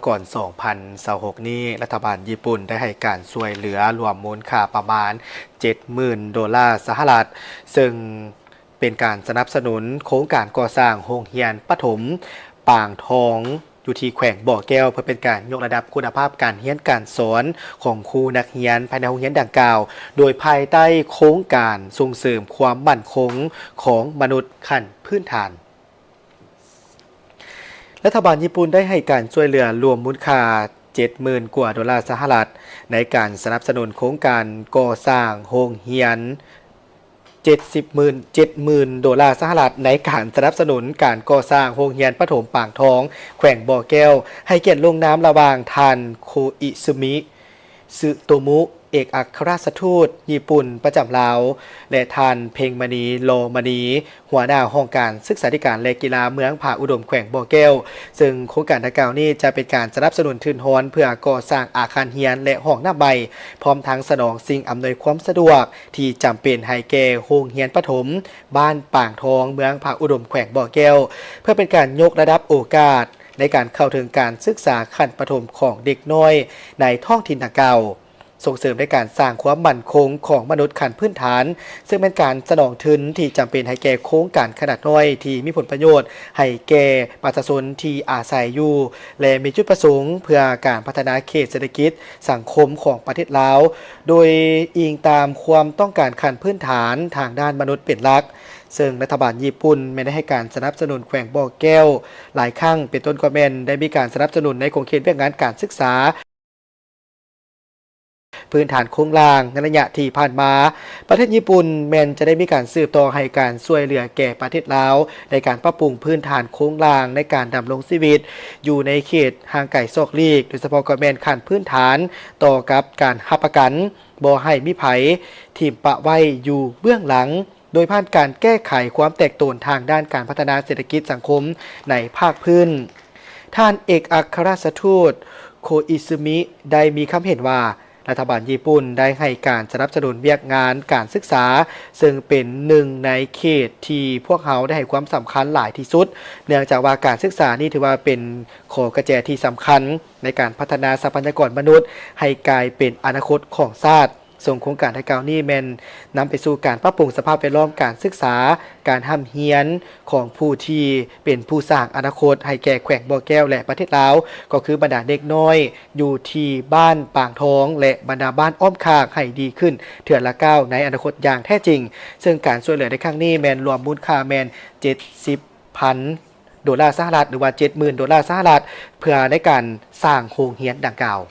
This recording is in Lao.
ກອນສອງພັນຊາວຫົກນີ້ ລັດຖະບານຍີ່ປຸ່ນໄດ້ໃຫ້ການຊ່ວຍເຫຼືອລວມມູນຄ່າປະມານເຈັດໝື່ນໂດລາສະຫະລັດ ເຊິ່ງເປັນການສະໜັບສະໜູນໂຄງການກໍ່ສ້າງໂຮງຮຽນປະຖົມປາງທອງ ຢູ່ທີ່ແຂວງບໍ່ແກ້ວ ເພື່ອເປັນການຍົກລະດັບຄຸນນະພາບການຮຽນການສອນຂອງຄູນັກຮຽນພາຍໃນໂຮງຮຽນດັ່ງກ່າວ ໂດຍພາຍໃຕ້ໂຄງການສົ່ງເສີມຄວາມໝັ້ນຄົງຂອງມະນຸດຂັ້ນພື້ນຖານ. ລັດຖະບານຍີ່ປຸ່ນໄດ້ໃຫ້ການຊ່ວຍເຫຼືອລວມມູນຄ່າເຈັດໝື່ນກວ່າໂດລາສະຫະລັດ ໃນການສະໜັບສະໜູນໂຄງການກໍ່ສ້າງໂຮງຮຽນ ເຈັດສິບໝື່ນ ເຈັດໝື່ນໂດລາສະຫະລັດ ໃນການສະໜັບສະໜູນການກໍ່ສ້າງໂຮງຮຽນປະຖົມປາງທອງ ແຂວງບໍ່ແກ້ວ ໃຫ້ກຽດລົງນາມລະຫວ່າງທ່ານ ໂຄອິຊຶມິ ຊຶໂຕມຸ ເອກອັກຄະລັດຖະທູດຍີ່ປຸ່ນປະຈຳລາວ ແລະ ທ່ານ ເພັງມະນີ ລໍມະນີ ຫົວໜ້າຫ້ອງການສຶກສາທິການ ແລະ ກິລາເມືອງຜາອຸດົມ ແຂວງບໍ່ແກ້ວ ເຊິ່ງໂຄງການດັ່ງກ່າວນີ້ຈະເປັນການສະໜັບສະໜູນທຶນຮອນເພື່ອກໍ່ສ້າງອາຄານຮຽນ ແລະ ຫ້ອງນ້ຳໃໝ່ ພ້ອມທັງສະໜອງສິ່ງອຳນວຍຄວາມສະດວກທີ່ຈຳເປັນໃຫ້ແກ່ໂຮງຮຽນປະຖົມບ້ານປາງທອງ ເມືອງຜາອຸດົມ ແຂວງບໍ່ແກ້ວ ເພື່ອເປັນການຍົກລະດັບໂອກາດໃນການເຂົ້າເຖິງການສຶກສາຂັ້ນປະຖົມຂອງເດັກນ້ອຍໃນທ້ອງຖິ່ນດັ່ງກ່າວ. ສົ່ງເສີມໃນການສ້າງຄວາມໝັ້ນຄົງຂອງມະນຸດຂັ້ນພື້ນຖານ, ເຊິ່ງແມ່ນການສະໜອງທຶນທີ່ຈຳເປັນໃຫ້ແກ່ໂຄງການຂະໜາດນ້ອຍທີ່ມີຜົນປະໂຫຍດໃຫ້ແກ່ປະຊາຊົນທີ່ອາໄສຢູ່ ແລະ ມີຈຸດປະສົງເພື່ອການພັດທະນາເຂດເສດຖະກິດສັງຄົມຂອງປະເທດລາວ, ໂດຍອີງຕາມຄວາມຕ້ອງການຂັ້ນພື້ນຖານທາງດ້ານມະນຸດເປັນຫຼັກ, ເຊິ່ງລັດຖະບານຍີ່ປຸ່ນແມ່ນໄດ້ໃຫ້ການສະໜັບສະໜູນແຂວງບໍ່ແກ້ວຫຼາຍຄັ້ງ, ເປັນຕົ້ນກໍແມ່ນໄດ້ມີການສະໜັບສະໜູນໃນຂົງເຂດວຽກງານການສຶກສາ ພື້ນຖານໂຄງລ່າງໃນໄລຍະທີ່ຜ່ານມາ. ປະເທດຍີ່ປຸ່ນແມ່ນຈະໄດ້ມີການສືບຕໍ່ໃຫ້ການຊ່ວຍເຫຼືອແກ່ປະເທດລາວ ໃນການປັບປຸງພື້ນຖານໂຄງລ່າງໃນການດຳລົງຊີວິດຢູ່ໃນເຂດຫ່າງໄກສອກຫຼີກ, ໂດຍສະເພາະກໍແມ່ນຂັ້ນພື້ນຖານຕໍ່ກັບການຮັບປະກັນບໍ່ໃຫ້ມີໃຜຖິ້ມປະໄວ້ຢູ່ເບື້ອງຫຼັງ. ໂດຍຜ່ານການແກ້ໄຂຄວາມແຕກໂຕນທາງດ້ານການພັດທະນາເສດຖະກິດສັງຄົມໃນພາກພື້ນ. ທ່ານເອກອັກຄະລັດຖະທູດ ໂຄອິຊຶມິ ໄດ້ມີຄຳເຫັນວ່າ ລັດຖະບານຍີ່ປຸ່ນໄດ້ໃຫ້ການສະໜັບສະໜູນວຽກງານການສຶກສາ, ເຊິ່ງເປັນໜຶ່ງໃນເຂດທີ່ພວກເຮົາໄດ້ໃຫ້ຄວາມສຳຄັນຫຼາຍທີ່ສຸດ, ເນື່ອງຈາກວ່າການສຶກສານີ້ຖືວ່າເປັນຂໍ້ກະແຈທີ່ສຳຄັນໃນການພັດທະນາຊັບພະຍາກອນມະນຸດໃຫ້ກາຍເປັນອະນາຄົດຂອງຊາດ. ເຊິ່ງໂຄງການດັ່ງກ່າວນີ້ແມ່ນນຳໄປສູ່ການປັບປຸງສະພາບແວດລ້ອມການສຶກສາ, ການຮ່ຳຮຽນຂອງຜູ້ທີ່ເປັນຜູ້ສ້າງອະນາຄົດໃຫ້ແກ່ແຂວງບໍ່ແກ້ວ ແລະ ປະເທດລາວ, ກໍຄືບັນດາເດັກນ້ອຍຢູ່ທີ່ບ້ານປາງທອງ ແລະ ບັນດາບ້ານອ້ອມຂ້າງໃຫ້ດີຂຶ້ນເທື່ອລະກ້າວໃນອະນາຄົດຢ່າງແທ້ຈິງ. ເຊິ່ງການຊ່ວຍເຫຼືອໃນຄັ້ງນີ້ແມ່ນລວມມູນຄ່າແມ່ນເຈັດສິບພັນໂດລາສະຫະລັດ ຫຼືວ່າເຈັດໝື່ນໂດລາສະຫະລັດ ເພື່ອໃນການສ້າງໂຮງຮຽນດັ່ງກ່າວ.